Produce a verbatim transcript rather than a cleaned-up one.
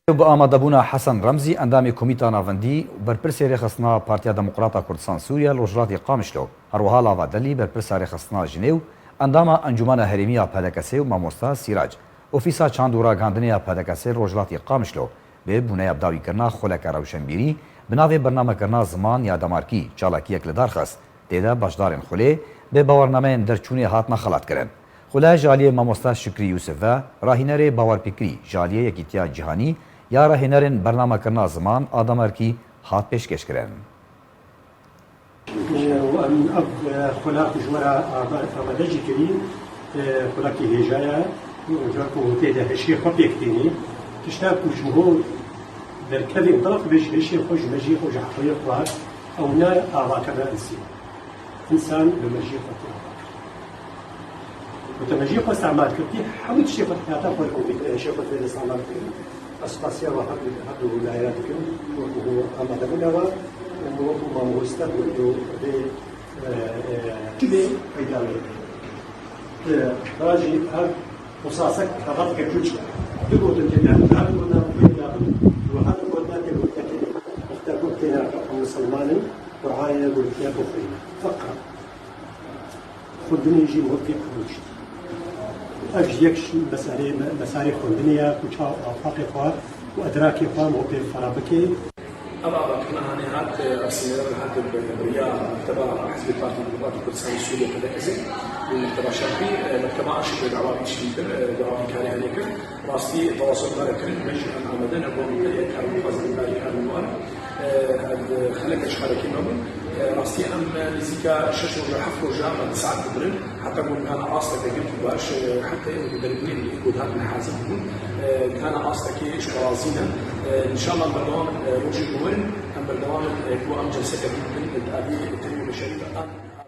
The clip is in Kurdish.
Bi amadebûna Hesen Remzî, endamê Komîta Navendî û berpirsê Rêxistina Partiya Demokrata Kurdistan Sûriye li Rojhilatê Qamişlo, herwiha Lava Delî, berpirsa Rêxistina Jinê û endama Encûmena Herêmî ya P D K S ê û mamosta Sîrac, Ofîsa Çand û Ragihandinê ya P D K S ê li Rojhilatê Qamişlo, bi bûneya bidawîkirina xuleke rewşenbîrî bi navê Bernamekirina Ziman ya Damarkî çalakiyek li dar xist. Tê de beşdarên xulê bi bawernameyên derçûnê hatine xelatkirin. Xule ji aliyê mamosta Şikrî Yûsif ve rahînerê bawerpêkirî ji aliyê Yekîtiya Cîhanî ya rahînerên bernamekirina ziman a damarkî hat pêşkêşkirin. Û em ev xula ku ji we re amade jî kirî, xulekî hêja ye, ji ber ku hûn tê de hişê xwe pêk tînî. Tişta ku ji ho derkevê û tiraq bê ji hişê xwe, ji mejiyê xwe, ji heqiyê xwe, ew ne avakirina însî. Însan bi mejiyê xwe tê avakir. Ku te mejiyê xwe îstîmal kir, tê hemû tiştê xwe heta xwe dikevî, hişê xwe tê destîmal kir. Ez spasiya we her du, her du layera dikim, wekî hûn amadebûna we û wekî mamoste, wekî vê, e, e, çi bê peyda wê. E, Bira jî her qusasek xebat ke çûç digotin tê de, her gotina peyda bin, û her gotina tê gotinekê wexta ku têne misilman in, Qur'anê ne gotiye bixwîne. Feqat. Xwendinê jî mihotê qebûl dişt. Ev ji yek ji mesarê, mesarê xwendinê ye ku çawa afaqê xwe û edrakê xwe mihotê xera bike. Ev avakirina hanê hat, ev sînere hat bi riya mekteba Hizbê Partî Demokratî Kurdistanê Sûriyê P D K S ê û mekteba şerqî, mekteba Aşîqê dawa tişkîl kir, dawa vî karê hene kir. Rastî tewasûl me re kirin, me jî em amade ne, bo em karê xwe zindar karê me re. Ev xeleke ji xelekê me bûn. Rastî em nêzîka şeş roja, heft roja me bi saet dibirin. Heta ku em gihana asteke gelkî baş, heta êrî ku deribînên êrî ku dihatin hazir bûn, gihana astekê ji xwe razî ne. Înşallah em berdewam in, rojên ku werin em berdewam in ku em celseke dî bikin, di avî tenê beşerî ve em